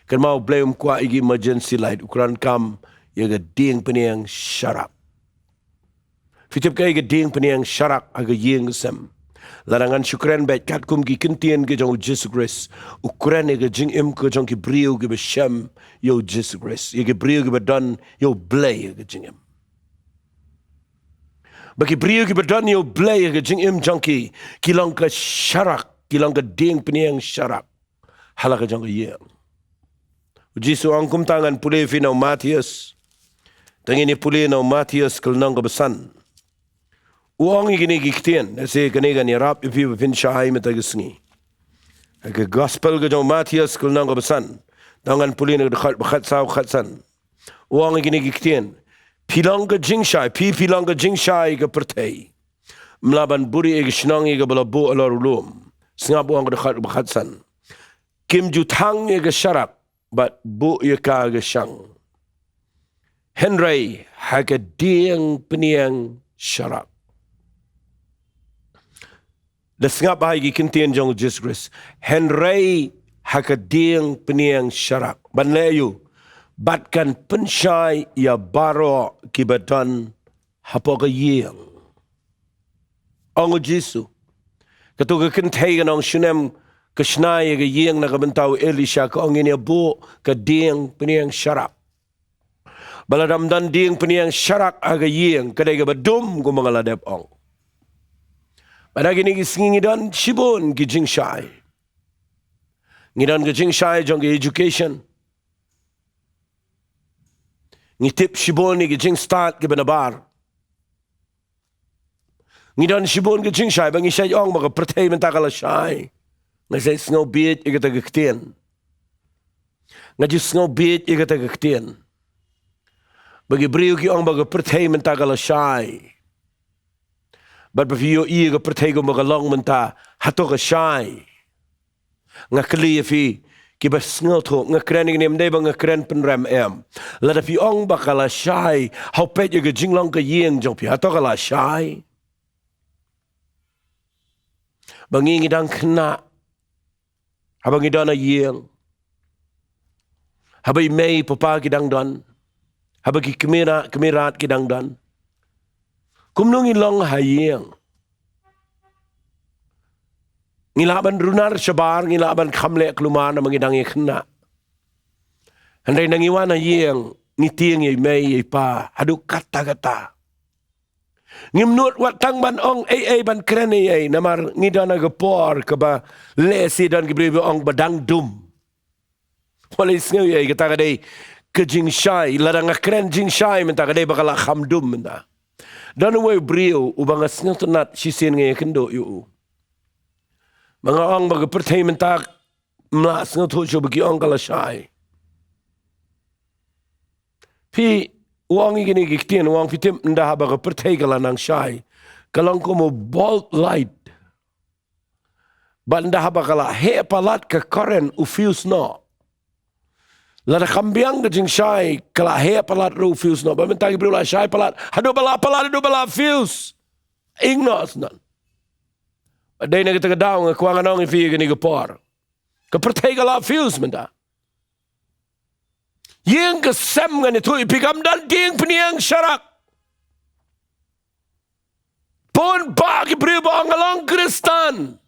Kynmaw, U Blei um kwah ïa ki emergency light, u kren kam ïa ka dieng pynïeng sharak. Phi tip kaei ka dieng pynïeng sharak ha ka ïing sem? Lada ngan shu kren beit katkum ki ktien ka jong u Jisu Khrist, u kren ïa ka jingim ka jong ki briew kiba shem ïa u Jisu Khrist, ïa ki briew kiba don ïa U Blei ha ka jingim. Ba ki briew kiba don ïa U Blei ha ka jingim jong ki, ki long ka sharak, ki long ka dieng pynïeng sharak ha la ka jong ka ïing. U Jisu u ong kumta, ngan pule ïa phi na u Mathaios. Te ngin ïa pule na u Mathaios ka lynnong kaba san. U ong ïa kine ki ktien, lehse kane kan ïarap ïa phi ba phin shai mynta ka sngi. Ha ka gospel ka jong u Mathaios ka lynnong kaba san. Te ngan pule na ka dkhot ba khatsaw khatsan. U ong ïa kine ki ktien. Phi long ka jingshai, phi, phi long ka jingshai ka pyrthei. Ym lah ban buri ïa ka shnong ïa kaba la buh halor u lum. Sngap u ong ka dkhot ba khatsan. Kim ju thang ïa ka sharak bad buh ïa ka ha ka shang. Hynrei ha ka dieng pynïeng sharak. Da sngap ha ki ktien jong u Jisu Khrist. Hynrei ha ka dieng pynïeng sharak. Ban leh aïu? Bad kan pynshai ïa baroh kiba don hapoh ka ïing. Ong u Jisu. Katu ka kynthei kan ong, shu nym ka shna ïa ka ïing na ka bynta u Elisha, ka ong, ngin ïa buh ka dieng pynïeng sharak. Ba lada ym don dieng pynïeng sharak ha ka ïing, ka dei kaba dum kumba nga la dep ong. Bad ha kine ki sngi ngi don shibun ki jingshai. Ngi don ka jingshai jong ka education. Ngi tip shibun ïa ki jingstad kiba nabar. Ngi don shibun ki jingshai, ba ngi shait ong ba ka pyrthei mynta ka la shai. Nga shait sngew bieit ïa kata ka ktien. Nga ju sngew bieit ïa kata ka ktien. Ba ki briew ki ong ba ka pyrthei mynta ka la shai. Bad ba phi ïohi ïa ka pyrthei kumba ka long mynta, hato ka shai? Nga kylli ïa phi kiba sngewthuh, nga kren ïa kane ym dei ba nga kren pynrem em. Lada phi ong ba ka la shai, haw peit ïa ka jinglong ka ïing jong phi, hato ka la shai? ba ngi ngi dang khynnah, haba ngi don ha ïing, haba i mei i papa ki dang don, haba ki kmie, kmie rat ki dang don. Kumno ngi long ha ïing? Ngi lah ban runar shabar, ngi lah ban kham leh kulmar namar ngi dang ïa khynnah. Hynrei na ngi wan ha ïing, ngi tieng ïa i mei ïa i pa haduh katta katta. Ngim nud wat tang ban ong ei ei, ban kren ei ei, namar ngi don ha ka por kaba lehse don ki briew ba ong ba dang dum. Wat la sngew ei ei, kata ka dei ka jingshai. Lada nga kren jingshai mynta, ka dei ba ka la kham dum mynta. Don uwei u briew uba nga sngewtynnat shisien, nga ïakynduh ïa u. Ba nga ong ba ka pyrthei mynta, ym lah sngewthuh shuh ba ki ong ka la shai. Phi, u ong ïa kine ki ktien, u ong, phi tip, ynda haba ka pyrthei ka la nang shai, ka long kum u bulb light. Bad ynda haba ka la heh palat ka current, u fuse noh. Lada kham biang ka jingshai, ka la heh palat ruh u fuse noh. Bad mynta ki briew la shai palat, haduh ba la palat, haduh ba la fuse, ing noh shen. Bad dei na kata ka daw nga kwah ngan ong ïa phi ïa kane ka por, ka pyrthei ka la fuse mynta. Ïing ka sem, ngan ïathuh ïa phi, kam don diengpynïeng sharak. Bun bah ki briew ba ong nga long Khristan,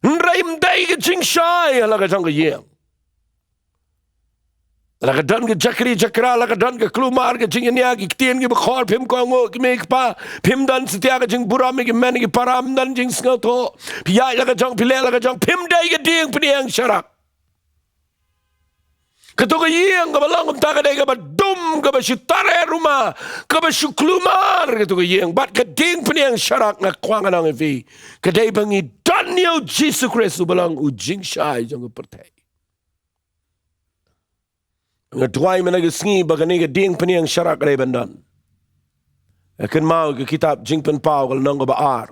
hynrei ym dei ka jingshai ha la ka jong ka ïing. La ka don ka jakri jakra, la ka don ka kulmar, ka jingïania, ki ktien kiba khor, phim kohnguh ïa ki mei ki pa, phim don satia ka jingburom ïa ki hynmen ki para, ym don jingsngewthuh, phi ïaid la ka jong, phi leh la ka jong, phim dei ka diengpynïeng sharak. Kato ka ïing kaba long kumta ka dei kaba dum, kaba shu tare ruma, kaba shu kulmar kato ka ïing. Bad ka diengpynïeng sharak, nga kwah ngan ong ïa phi, ka dei ba ngi don ïa u Jisu Khrist uba long u jingshai jong ka pyrthei. Nga duwai mynta ka sngi ba kane ka diengpynïeng sharak ka dei ban don. Nga kynmaw ïa ka kitab Jingpynpaw ka lynnong kaba ar,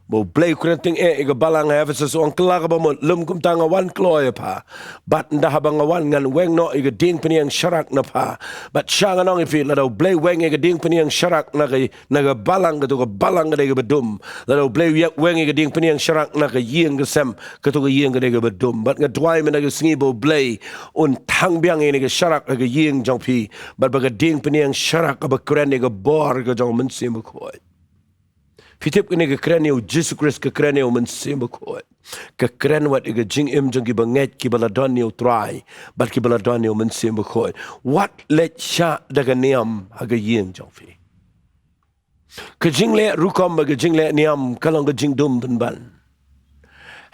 ba U Blei u kren tyngeh ïa ka balang ha Ephesus, u ong, kylla kaba mut, lym kumta nga wan kloi ïa pha. Bad ynda haba nga wan, ngan weng noh ïa ka diengpynïeng sharak na pha. Bad sha ngan ong ïa phi, lada U Blei u weng ïa ka diengpynïeng sharak na ka, na ka balang, kato ka balang ka dei kaba dum. Lada U Blei u weng ïa ka diengpynïeng sharak na ka ïing ka sem, kato ka ïing ka dei kaba dum. Bad nga duwai mynta ka sngi ba U Blei un thang biang ïa kane ka sharak ha ka ïing jong phi, bad ba ka diengpynïeng sharak kaba kren ïa ka bor ka jong U Mynsiem Bakhuid. Phi tip, kane ka kren ïa u Jisu Khrist, ka kren ïa U Mynsiem Bakhuid, ka kren wat ïa ka jingim jong kiba ngeit, kiba la don ïa u Trai, bad kiba la don ïa U Mynsiem Bakhuid. Wat leit shah da ka niam ha ka ïing jong phi. Ka jingleh rukom bad ka jingleh niam ka long ka jingdum pynban.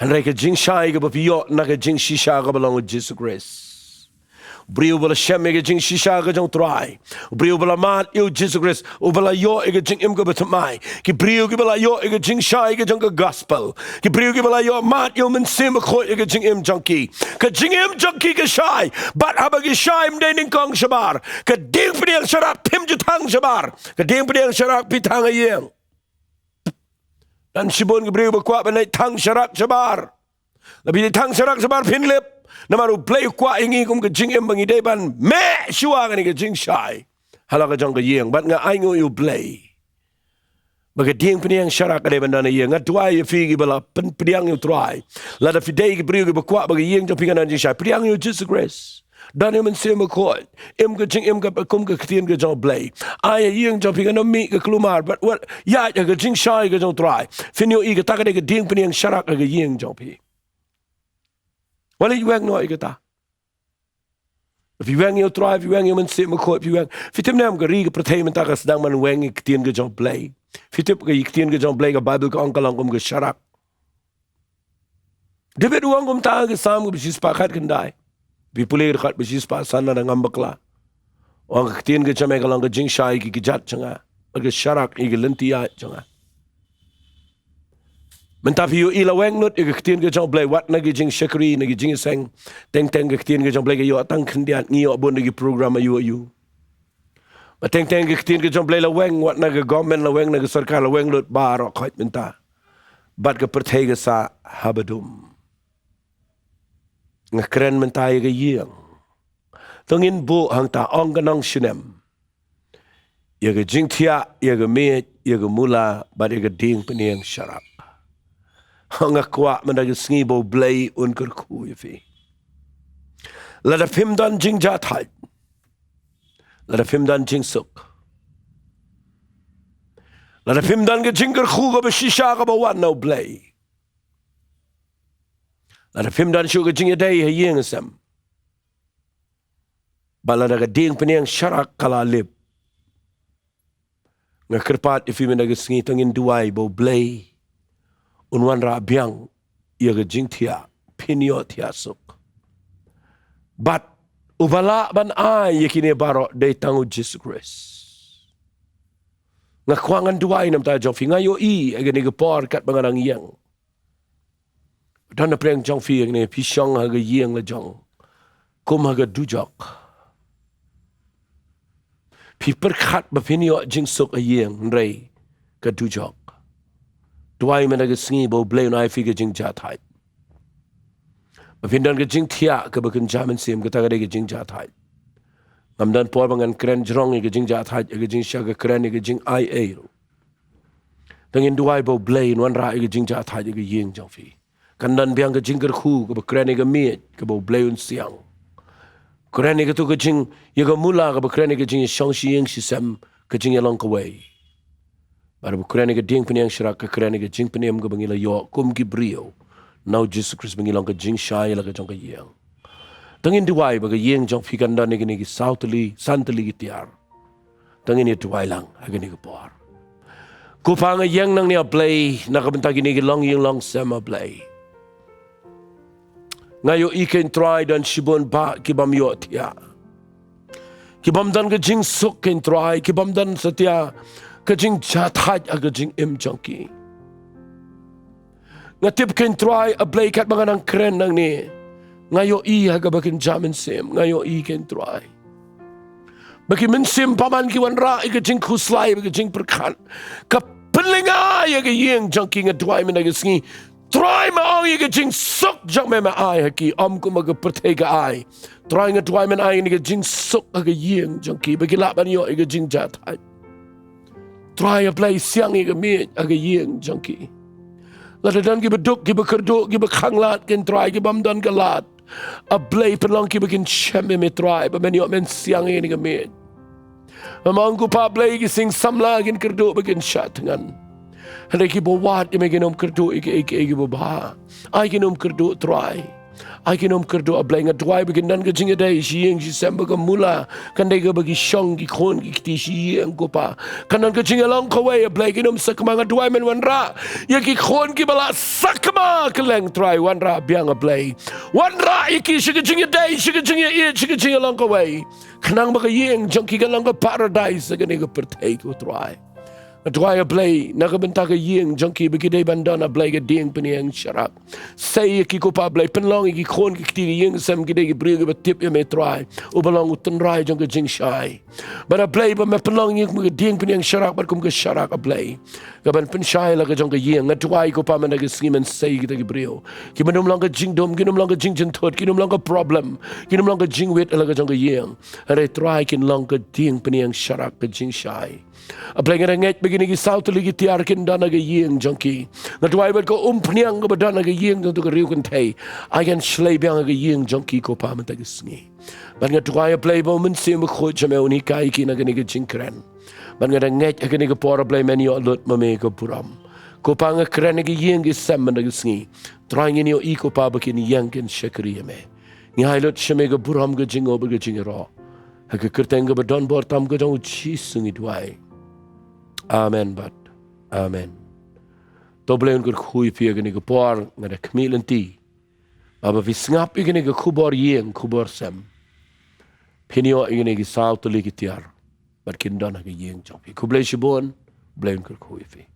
Hynrei ka jingshai kaba phi ïoh na ka jingshisha kaba long u Jisu Khrist. Briew ba la shem ïa ka jingshisha ka jong u Trai, briew ba la mad ïa u Jisu Khrist, uba la ïoh ïa ka jingim kaba thymmai. Ki briew kiba la ïoh ïa ka jingshai ka jong ka gospel, ki briew kiba la ïoh mad ïa U Mynsiem Bakhuid ïa ka jingim jong ki, ka jingim jong ki ka shai. Bad haba ki shai, ym dei nyngkong shabar. Ka diengpynïeng sharak phim ju thang shabar. Ka diengpynïeng sharak phi thang ha ïing. Don shibun ki briew ba kwah ban leit thang sharak shabar. Lada phi leit thang sharak shabar phin lip. Namar U Blei u kwah ïa ngi kum ka jingim ba ngi dei ban meh shuwa kane ka jingshai ha la ka jong ka ïing. Bad nga ainguh ïa U Blei ba ka diengpynïeng sharak ka dei ban don ha ïing. Nga duwai ïa phi kiba la pynpdiang ïa u Trai. Lada phi dei ki briew kiba kwah ba ka ïing jong phi kan don jingshai, pdiang ïa u Jisu Khrist. Don ïa u Mynsiem Bakhuid. Im ka jingim ka, kum ka ktien ka jong U Blei. Ai ïa ïing jong phi kan ym mih ka kulmar, bad wat ïaid ha ka jingshai ka jong u Trai. Phin ïohi kata ka dei ka diengpynïeng sharak ha ka ïing jong phi. Wat leit weng noh ïa kata. Phi weng ïa u Trai, phi weng ïa u Mynsiem Bakhuid, phi weng. Phi tip ne em, ka ri ka pyrthei mynta ka sdang ban weng ïa ka ktien ka jong U Blei. Phi tip, ka ktien ka jong U Blei, ka Baibl ka ong ka long kum ka sharak. David u ong kumta ha ka Salm kaba shispah khatkhyndai. Phi pule ka dkhot ba shispah san lada ngam bakla. U ong, ka ktien ka jong me ka long ka jingshai ïa ki kjat jong nga, bad ka sharak ïa ki lynti ïaid jong nga. Mynta phi ïohi la weng lut ïa ka ktien ka jong U Blei wat na ki jingshakri, na ki jingïaseng. Teng teng ka ktien ka jong U Blei ka ïoh tang khyndiat, ngi ïoh bun na ki program aiu aiu. Bad teng teng ka ktien ka jong U Blei la weng wat na ka government, la weng na ka sorkar, la weng lut baroh khoit mynta. Bad ka pyrthei ka sah haba dum. Nga kren mynta ïa ka ïing. To ngin buh hangta, ong ka nongsngewsih. Ïa ka jingthiah, ïa ka miej, ïa ka mula, bad ïa ka diengpynïeng sharak. Nga kwah mynta ka sngi ba U Blei un kyrkhu ïa phi. Lada phim don jingjahthait, lada phim don jingsuk, lada phim don ka jingkyrkhu kaba shisha kaba wan na U Blei, lada phim don shuh ka jingïadei ha ïing ha sem, bad lada ka diengphniang sharak ka la lip, nga kyrpad ïa phi mynta ka sngi, to ngin duwai ba U Blei un wanrah biang ïa ka jingthiah, phin ïoh thiah suk. Bad uba lah ban ai ïa kine baroh dei tang U Jisu Khrist. Nga kwah ngan duwai na ka bynta jong phi. Nga ïohi ha kane ka por katba nga dang ïeng, don napdeng jong phi hangne, phi shong ha ka ïing la jong kum ha ka dujok. Phi pyrkhat ba phin ïoh jingsuk ha ïing, hynrei ka dujok. Duwai mynta ka sngi ba U Blei un ai phi ka jingjahthait, ba phin don ka jingthiah kaba kynja mynsiem. Kata ka dei ka jingjahthait. Ngam don por ba ngan kren jrong ïa ka jingjahthait, ïa ka jingshisha ka kren, ïa ka jingai ei ruh. To ngin duwai ba U Blei un wanrah ïa ka jingjahthait ïa ka ïing jong phi. Kan don biang ka jingkyrkhu kaba kren ïa ka miej, kaba U Blei un siang. Kren ïa kato ka jing, ïa ka mula kaba kren ïa ka jingïashong shi ïing shi sem, ka jingïalong kawei. Bad ba kren ïa ka diengphniang sharak, ka kren ïa ka jingpynim kaba ngi la ïoh kum ki briew na U Jisu Khrist, ba ngi long ka jingshai la ka jong ka ïing. To ngin duwai ba ka ïing jong phi kan don ïa kine ki saw tylli, san tylli ki tiar. To ngin ïa duwai lang ha kane ka por. Ko Pa, nga ïeng nangne, A Blei, na ka bynta kine ki longïing longsem, A Blei. Nga ïohi, ko Trai, don shibun bah ki bym ïoh thiah, ki bym don ka jingsuk, ko Trai, ki bym don satia ka jingjahthait ha ka jingim jong ki. Nga tip, ko Trai, A Blei, katba nga dang kren nangne, nga ïohi ha kaba kynja mynsiem, nga ïohi, ko Trai, ba ki mynsiem bymman ki wanrah ïa ka jingkhuslai bad ka jingpyrkhat, ka pynlyngngai ïa ka ïing jong ki. Nga duwai mynta ka sngi, Trai, me ong ïa ka jingsuk jong me me ai ha ki, ym kumba ka pyrthei ka ai. Trai, nga duwai men ai ïa ka jingsuk ha ka ïing jong ki, ba ki lah ban ïoh ïa ka jingjahthait. Trai, A Blei, siang ïa ka miej ha ka ïing jong ki. Lada don kiba duk, kiba kyrduh, kiba khanglad, ko Trai, ki bym don ka lad, A Blei, pynlong ki ba kin shem ïa me, Trai, ba men ïoh men siang ïa kane ka miej. Me ong, ko Pa, A Blei, ki sing samla kin kyrduh ba kin shah thngan, hynrei kiba wad ïa me kin ym kyrduh ïa kiei kiei kiba bha. Ai kin ym kyrduh, Trai. Ai kin ym kyrduh, A Blei. Nga duwai ba kin don ka jingïadei shi ïing shi sem, ba ka mula kan dei kaba ki shong ki khun ki kti shi ïing, ko Pa. Kan don ka jingïalong kawei, A Blei, kin ym sakma. Nga duwai men wanrah ïa ki khun kiba la sakma kylleng, Trai, wanrah biang, A Blei. Wanrah ïa ki sha ka jingïadei, sha ka jingïaieit, sha ka jingïalong kawei, khnang ba ka ïing jong ki kan long ka paradais ha kane ka pyrthei, ko Trai. Nga duwai, A Blei, na ka bynta ka ïing jong ki, ba ki dei ban don, A Blei, ka diengphniang sharak. Sei ïa ki, ko Pa, A Blei, pynlong ïa ki khun ki kti, ka ïing sem, ki dei ki briew kiba tip ïa me, Trai, uba long U Trai jong ka jingshai. Bad, A Blei, ba me pynlong ïa ki kum ka diengphniang sharak bad kum ka sharak, A Blei, kaban pynshai la ka jong ka ïing. Nga duwai, ko Pa, mynta ka sngi men sei ïa kita ki briew. Kin ym long ka jingdum, kin ym long ka jingjynthut, kin ym long ka problem, kin ym long ka jingwit la ka jong ka ïing. Hynrei, Trai, kin long ka diengphniang sharak, ka jingshai. A Blei, nga da ngeit ba kine ki saw tylli ki tiar kin don ha ka ïing jong ki. Nga duwai bad ka umphniang kaba don ha ka ïing jong uto u riewkynthei, ai kan shlei biang ha ka ïing jong ki, ko Pa, mynta ka sngi. Bad nga duwai, A Blei, ba U Mynsiem Bakhuid jong me un hikai ïa ki na kane ka jingkren. Bad nga da ngeit ha kane ka por, A Blei, men ïoh lut ma me ka burom. Ko Pa, nga kren ïa ki ïing ki sem mynta ka sngi. Trai, ngin ïohi, ko Pa, ba kin ïeng, kin shakri ïa me. Ngi ai lut sha me ka burom, ka jingnguh bad ka jingïaroh. Ha ka kyrteng kaba don bor tam ka jong U Jisu ngi duwai. Amen bad amen. To U Blei un kyrkhu ïa phi ha kane ka por. Nga da khmih lynti ba haba phi sngap ïa kane ka khubor ïing, khubor sem, phin ïoh ïa kine ki saw tylli ki tiar bad kin don ha ka ïing jong phi. Khublei shibun. U Blei un kyrkhu ïa phi.